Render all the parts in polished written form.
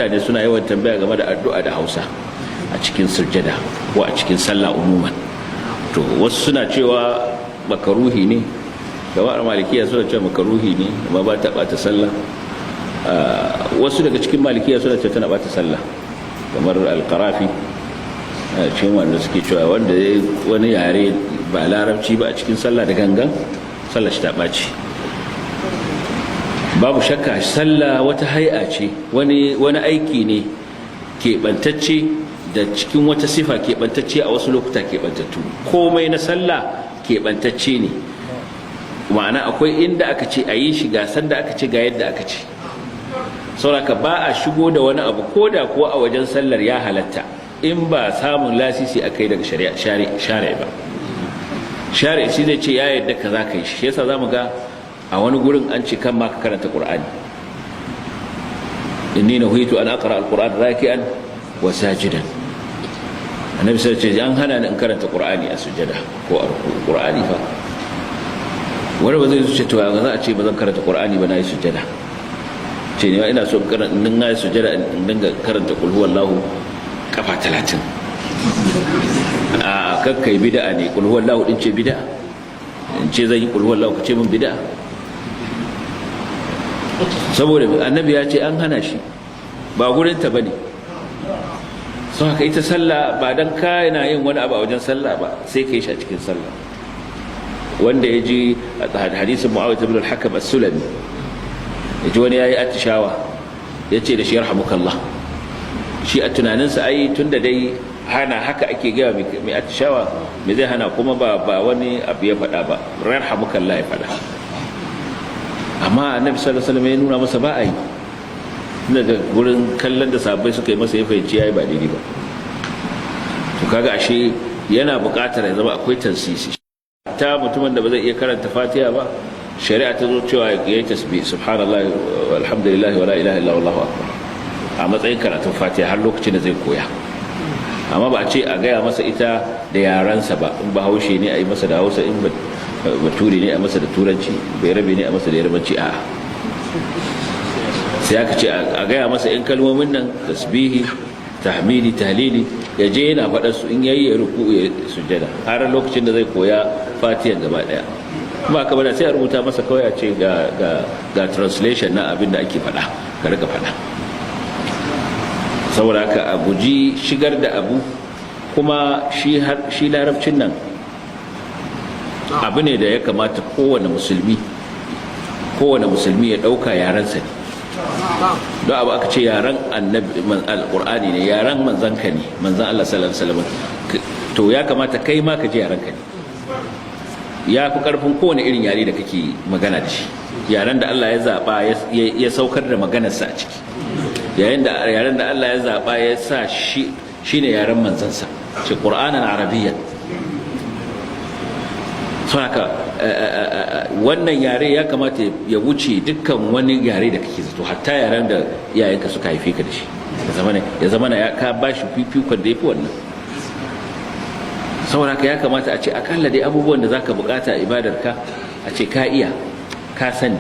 Mutane suna yawan tambaya game da addu'a da Hausa a cikin sujjada ko a cikin sallah umuman. To, wasu suna cewa makaruhi ne. Jama'ar Malikiya suna cewa makaruhi ne, amma ba ta bata sallah. Wasu daga cikin Malikiya suna cewa tana bata sallah, kamar Alqarafi, cikin wanda suke cewa wanda wani yare ba Larabci ba a cikin sallah da gangan, sallah shi ta ɓaci. Babu shakka sallah wata hai'a ce, wani aiki ne keɓantacce da cikin wata sifa keɓantacce a wasu lokuta keɓantattu. Komai na sallah keɓantacce ne, ma'ana akwai inda aka ce a yi shi, ga sanda aka ce, ga yadda aka ce. Sauraka ba a shigo da wani abu, ko da kuwa a wajen sallar ya halatta, in ba samun lasisi aka yi daga shari'a ba. Shari'a shi zai ce ya yadda ka za ka yi shi. Yasa za mu ga a wani gurin an ce kan ma ka karanta Qur'ani: "Inni nuhitu an aqra al-Qur'an raki'an wa sajidan." Annabi sai ce an hana ni in karanta Qur'ani a sujada ko a ruku. Qur'ani fa! Wani ba zai ce, "To, za a ce ba zan karanta Qur'ani ba, na yi sujada?" Ce ne ina so in na yi sujada in dinga karanta "Qul huwallahu" kafa 30. A kakkai, bid'a ne. "Qul huwallahu" din ce bid'a? In ce zan yi "Qul huwallahu", ka ce min bid'a, saboda Annabi ya ce an hana shi, ba gurin ta bane. Sau haka ita sallah, ba dan ka yana yin wani abu a wajen sallah ba sai ka yi shi a cikin sallah. Wanda ya ji hadisin Mu'awiyah ibn al-Hakam as-Sulami, ya ji wani yayi atishawa, ya ce da shi, "Yarhamukallah." Shi a tunaninsa, ai tunda dai hana haka ake gaya mai atishawa, me zai hana? Kuma ba wani abu ya faɗa ba, "Yarhamukallah" ya faɗa. Amma Annabi sallallahu alaihi wasallam ya nuna masa ba a yi. Daga gurin kallon da sahabbai suka yi masa, ya fahimci yayi ba daidai ba. To, kaga ashe yana buƙatar ya zama akwai tansisi. Ta mutumin da ba zai iya karanta Fatiha ba, shari'a ta zo cewa ya yi tasbih, "Subhanallahi, walhamdulillahi, wala ilaha illa Allahu akbar," a matsayin karatun Fatiha har lokacin da zai koya. Amma ba a ce a gaya masa ita da yaransa ba. In Bahaushe ne, a yi masa da Hausa; in Bature ne, a masa da Turanci; Bayarabe ne, a masa da Yarbanci. A'a, sai aka ce a gaya masa in kalmomin nan, tasbihi, tahmidi, tahlili, ya je yana faɗar su in yayi ya ruku, ya sujjada, har lokacin da zai koya Fatihan gaba ɗaya. Ba ka bada, sai a rubuta masa kawai, a ce ga translation na abin da ake faɗa, ka rika faɗa. Saboda haka a guji shigar da abu. Kuma shi Larabcin nan abu ne da ya kamata kowane musulmi ya ɗauka yarensa ne. Don abu aka ce yaren Annabi, Alƙur'ani ne, yaren manzanka ne, Manzan Allah sallallahu alaihi wasallam, to ya kamata kai ma ka ji yarenka ne. Ya fi ƙarfin kowane irin yare da kake magana da shi. Yaren da Allah ya zaɓa ya saukar da maganarsa a ciki, yayin da yaren da Allah ya zaɓa ya sa shi shine yaren manzansa, ce "Qur'anan arabiyyan". So haka wannan yare ya kamata ya wuce dukkan wani yare da kake zato, hatta yaren da iyayenka suka haife ka da shi, ya zama na ka ba shi fifikon da ya fi wannan. Saboda haka ya kamata a ce akalla dai abubuwan da zaka bukata a ibadarka, a ce ka iya, ka sani.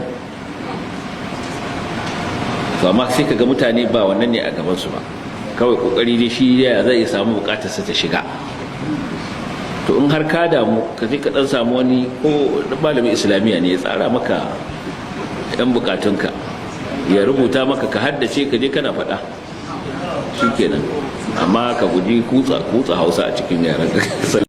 To, amma sai ka ga mutane ba wannan ne a gabansu ba. Kawai kokari dai shi ya zai samu bukatarsa ta shiga. To, in har ka damu, ka je ka dan samu wani, ko malamin Islamiyya ne, ya tsara maka yan bukatunka, ya rubuta maka, ka haddace, ka je kana faɗa, shikenan. Amma ka guji kutsa Hausa a cikin yaran.